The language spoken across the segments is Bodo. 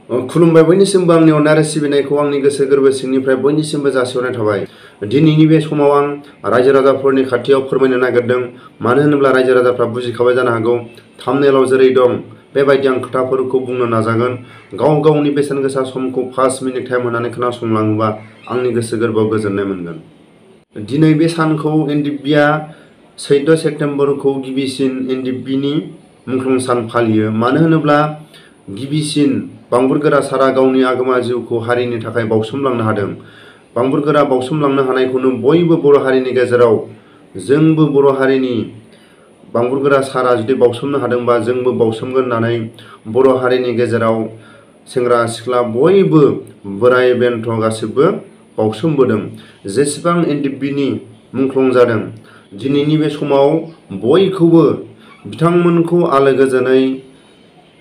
खुलुमबाय बयनिसिमबो आंनि अननाय आरो सिबिनायखौ आंनि गोसो गोरबो सिंनिफ्राय बयनिसिमबो जासिहरनाय थाबाय। दिनैनि बे समाव आं रायजो राजाफोरनि खाथियाव फोरमायनो नागिरदों। मानो होनोब्ला रायजो राजाफ्रा बुजिखाबाय जानो हागौ। थाम्बनेलाव जेरै दं बेबायदि आं खोथाफोरखौ बुंनो नाजागोन। गाव गावनि बेसेन गोसा समखौ 5 मिनिट टाइम होनानै खोनासंलाङोबा आंनि गोसो गोरबोआव गोजोननाय मोनगोन। दिनै बे सानखौ एनडिएफबिआ 14 सेप्तेम्बरखौ गिबिसिन एनडिएफबिनि मुंख्लं सान फालियो। मानो होनोब्ला गिबिसिन बांबुरगोरा सारा गावनि आगोमा जिउखौ हारिनि थाखाय बावसोमलांनो हादों। बांबुरगोरा बावसोमलांनो हानायखौनो बयबो बर' हारिनि गेजेराव जोंबो बर' हारिनि बांबुरगोरा सारा जुदि बावसोमनो हादोंबा जोंबो बावसोमगोन होननानै बर' हारिनि गेजेराव सेंग्रा सिख्ला बयबो बोराय बेन्थ गासिबो बावसोमबोदों। जेसेबां एनडिएफबिनि मुंख्लं जादों दिनैनि बे समाव बयखौबो बिथांमोनखौ आलो गोजोनै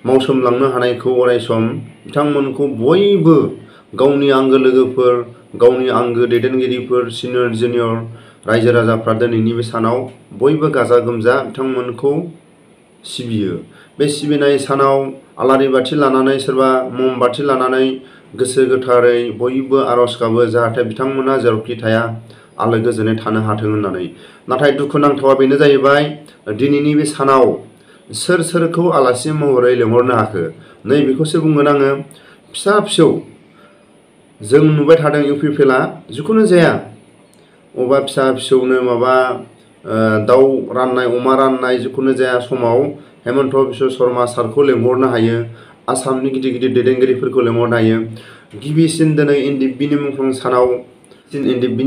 मावसोमलांनो हानायखौ अरायसम बिथांमोनखौ बयबो गावनि आंगो लोगोफोर, गावनि आंगो दैदेनगिरिफोर, सिनियर जुनियर रायजो राजाफ्रा दिनैनि बे सानाव बयबो गाजा गोमजा बिथांमोनखौ सिबियो। बे सिबिनाय सानाव आलारि बाथि लानानै सोरबा मम बाथि लानानै गोसो गोथारै बयबो आरज गाबो जाहाथे बिथांमोना जेरावखि थाया आलो गोजोनै थानो हाथों होननानै। नाथाय दुखुनांथावा बेनो जाहैबाय दिनैनि बे सानाव सोर सोरखौ आलासि महरै लिंहरनो हाखो नैबेखौसो बुंगोन आङो। फिसा फिसौ जों नुबाय थादों इउपिपिएलआ जिखुनु जाया अबा फिसा फिसौनो माबा दाउ राननाय अमा राननाय जिखुनु जाया समाव हेमन्त बिश्व शर्मा सारखौ लिंहरनो हायो। आसामनि गिदिर गिदिर दैदेनगिरिफोरखौ लिंहरनो हायो। गिबिसिन दिनै एनडिएफबिनि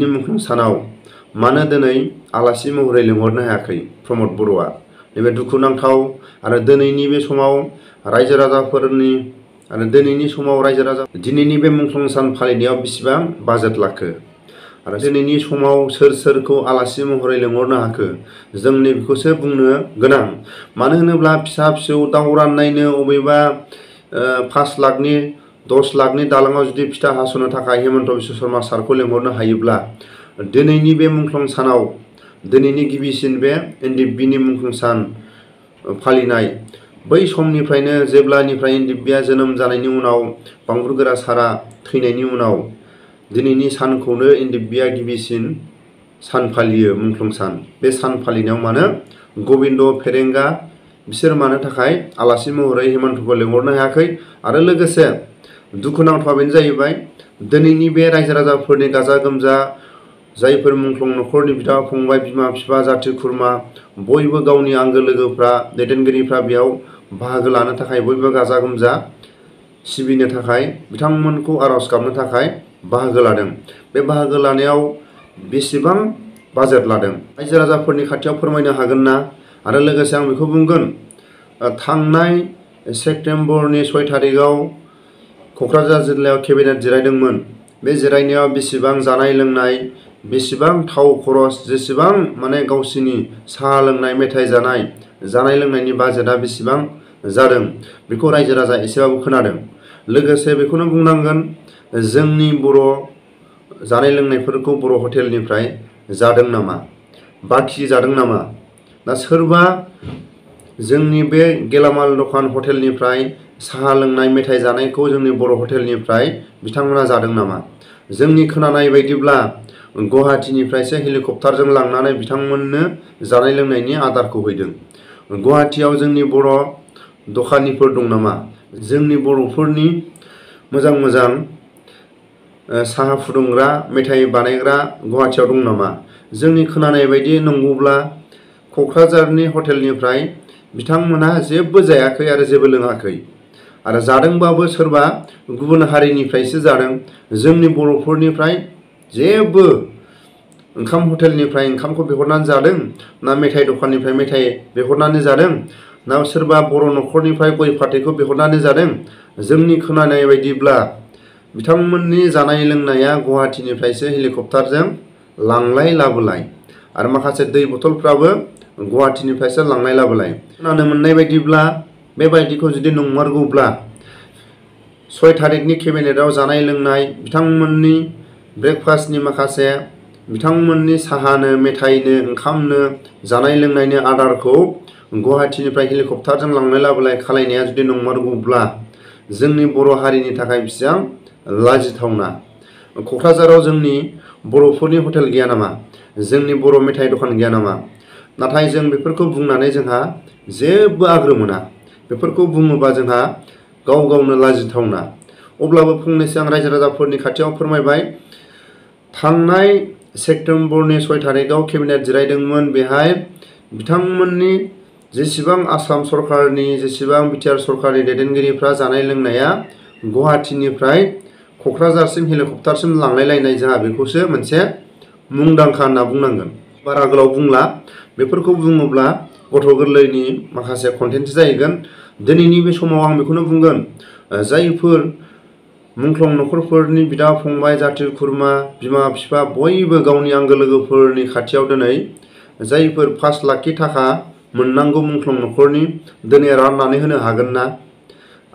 मुंख्लं सानाव मानो दिनै आलासि महरै लिंहरनो हायाखै प्रमद बर'आ? नैबे दुखुनांथाव। आरो दिनैनि बे समाव रायजो राजाफोरनि दिनैनि बे मुंख्लं सान फालिनायाव बेसेबां बाजेट लाखो आरो दिनैनि समाव सोर सोरखौ आलासि महरै लिंहरनो हाखो जों नैबेखौसो बुंनो गोनां। मानो होनोब्ला फिसा फिसौ दाउ राननायनो अबेबा 5 लाखनि 10 लाखनि दालाङाव जुदि फिथा हास'नो थाखाय हेमन्त बिश्व शर्मा सारखौ लिंहरनो हायोब्ला दिनैनि बे मुंख्लं सानाव दिनैनि गिबिसिन बे एनडिएफबिनि मुंख्लं सान फालिनाय बै समनिफ्रायनो जेब्लानिफ्राय एनडिएफबिआ जोनोम जानायनि उनाव बांबुरगोरा सारा थैनायनि उनाव दिनैनि सानखौनो एनडिएफबिआ गिबिसिन सान फालियो मुंख्लं सान। बे सान फालिनायाव मानो गबिन्द फेरेंगा बिसोर मानो थाखाय आलासि महरै हेमन्तखौ लिंहरनो हायाखै? आरो लोगोसे दुखुनांथावा बेनो जाहैबाय दिनैनि बे रायजो राजाफोरनि गाजा गोमजा जायफोर मुंख्लं न'खरनि बिदा फंबाय बिमा बिफा जाथि खुरमा बयबो गावनि आंगो लोगोफ्रा दैदेनगिरिफ्रा बेयाव बाहागो लानो थाखाय बयबो गाजा गोमजा सिबिनो थाखाय बिथांमोनखौ आरज गाबनो थाखाय बाहागो लादों। बे बाहागो लानायाव बेसेबां बाजेट लादों रायजो राजाफोरनि खाथियाव फोरमायनो हागोन ना? आरो लोगोसे आं बेखौ बुंगोन थांनाय सेप्तेम्बरनि 6 थारिखआव क'क्राझार जिल्लायाव केबिनेट जिरायदोंमोन। बे जिरायनायाव बेसेबां जानाय लोंनाय बेसेबां थाव खरस जेसेबां माने गावसिनि साहा लोंनाय मेथाइ जानाय लोंनायनि बाजेटआ बेसेबां जादों बेखौ रायजो राजा एसेबाबो खोनादों। लोगोसे बेखौनो बुंनांगोन जोंनि बर' जानाय लोंनायफोरखौ बर' हटेलनिफ्राय जादों नामा बाखि जादों नामा? दा सोरबा जोंनि बे गेलामाल दखान हटेलनिफ्राय साहा लोंनाय मेथाइ जानायखौ जोंनि बर' हटेलनिफ्राय बिथांमोना जादों नामा? जोंनि खोनानाय बायदिब्ला गुवाहाटीनिफ्रायसो हेलिकप्टारजों लांनानै बिथांमोननो जानाय लोंनायनि आदारखौ हैदों। गुवाहाटीयाव जोंनि बर' दखानिफोर दं नामा? जोंनि बर'फोरनि मोजां साहा फुदुंग्रा मेथाइ बानायग्रा गुवाहाटीयाव दं नामा? जोंनि खोनानाय बायदि नंगौब्ला क'क्राझारनि हटेलनिफ्राय बिथांमोनहा जेबो जायाखै आरो जेबो लोङाखै। आरो जादोंबाबो सोरबा गुबुन हारिनिफ्रायसो जादों। जोंनि बर'फोरनिफ्राय जेबो ओंखाम हटेलनिफ्राय ओंखामखौ बिहरनानै जादों ना मेथाइ दखाननिफ्राय मेथाइ बिहरनानै जादों ना सोरबा बर' न'खरनिफ्राय गय फाथैखौ बिहरनानै जादों? जोंनि खोनानाय बायदिब्ला बिथांमोननि जानाय लोंनाया गुवाहाटीनिफ्रायसो हेलिकप्टारजों लांलाय लाबोलाय आरो माखासे दै बथलफ्राबो गुवाहाटीनिफ्रायसो लांलाय लाबोलाय। खोनानो मोननाय बायदिब्ला बेबायदिखौ जुदि नंमारगौब्ला 6 थारिखनि केबिनेटआव जानाय लोंनाय बिथांमोननि ब्रेकफास्टनि माखासे बिथांमोननि साहानो मेथाइनो ओंखामनो जानाय लोंनायनि आदारखौ गुवाहाटीनिफ्राय हेलिकप्टारजों लांलाय लाबोलाय खालायनाया जुदि नंमारगौब्ला जोंनि बर' हारिनि थाखाय बेसेबां लाजिथावना। क'क्राझाराव जोंनि बर'फोरनि हटेल गैया नामा? जोंनि बर' मेथाइ दखान गैया नामा? नाथाय जों बेफोरखौ बुंनानै जोंहा जेबो आग्रो मोना। बेफोरखौ बुङोबा जोंहा गाव गावनो लाजिथावना। अब्लाबो फंनैसो आं रायजो राजाफोरनि खाथियाव फोरमायबाय। थांनाय सेप्तेम्बरनि 6 तारिखआव केबिनेट जिरायदोंमोन। बेहाय बिथांमोननि जेसेबां आसाम सरकारनि जेसेबां बिटिआर सरकारनि दैदेनगिरिफ्रा जानाय लोंनाया गुवाहाटीनिफ्राय क'क्राझारसिम हेलिकप्टारसिम लांलायलायनाय, जोंहा बेखौसो मोनसे मुंदांखा होनना बुंनांगोन। बारा गोलाव बुंला। बेफोरखौ बुङोब्ला गथ' गोरलैनि माखासे कन्टेन्ट जाहैगोन। दिनैनि बे समाव आं बेखौनो बुंगोन, जायफोर मुंख्लं न'खरफोरनि बिदा फंबाय, जाथि खुरमा, बिमा बिफा बयबो गावनि आंगो लोगोफोरनि खाथियाव दिनै जायफोर 5 लाख थाखा मोननांगौ मुंख्लं न'खरनि दिनै राननानै होनो हागोन ना?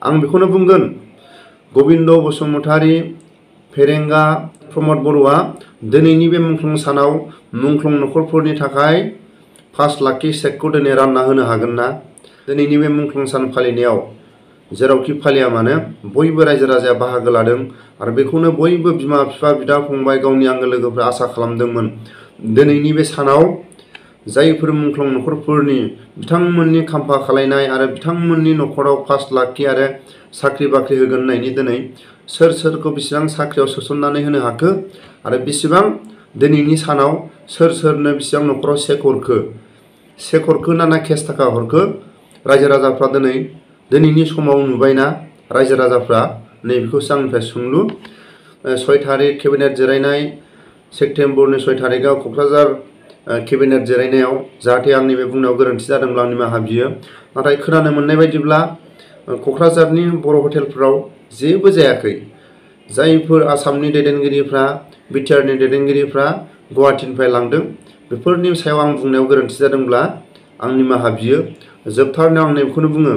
आं बेखौनो बुंगोन, गबिन्द बसुमतारी, फेरेंगा, प्रमद बर'आ दिनैनि बे मुंख्लं सानाव मुंख्लं न'खरफोरनि थाखाय 5 लाख चेकखौ दिनै रानना होनो हागोन ना? दिनैनि बे मुंख्लं सान फालिनायाव जेरावखि फालिया मानो बयबो रायजो राजाया बाहागो लादों आरो बेखौनो बयबो बिमा बिफा, बिदा फंबाय, गावनि आंगो लोगोफ्रा आसा खालामदोंमोन। दिनैनि बे सानाव जायफोर मुंख्लं न'खरफोरनि बिथांमोननि खाम्फा खालायनाय आरो बिथांमोननि न'खराव 5 लाख आरो साख्रि बाख्रि होगोन होननायनि दिनै सोर सोरखौ बेसेबां साख्रियाव सोसननानै होनो हाखो आरो बेसेबां दिनैनि सानाव सोर सोरनो बेसेबां न'खराव चेक हरखो ना केस थाखा हरखो रायजो राजाफ्रा दिनैनि समाव नुबायना? रायजो राजाफ्रा नैबेखौसो आंनिफ्राय सोंलु। 6 तारिख केबिनेट जिरायनाय, सेप्तेम्बरनि 6 तारिखआव क'क्राझार केबिनेट जिरायनायाव जाहाथे आंनि बे बुंनायाव गोरोन्थि जादोंब्ला निमाहा बियो। नाथाय खोनानो मोननाय बायदिब्ला क'क्राझारनि बर' हटेलफोराव जेबो जायाखै। जायफोर आसामनि दैदेनगिरिफ्रा, बिटिआरनि दैदेनगिरिफ्रा गुवाहाटीनिफ्राय लांदों, बेफोरनि सायाव आं बुंनायाव गोरोन्थि जादोंब्ला आं निमाहा बियो। जोबथारनायाव आं नैबेखौनो बुङो,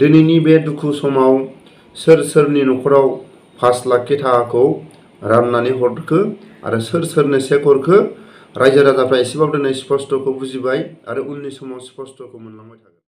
दिनैनि बे दुखु समाव सोर सोरनि न'खराव 5 लाख थाखाखौ राननानै हरखो आरो सोर सोरनो चेक हरखो, रायजो राजाफ्रा एसेबाबो दिनै स्पष्टखौ बुजिबाय आरो उननि समाव स्पष्टखौ मोनलांबाय थागोन।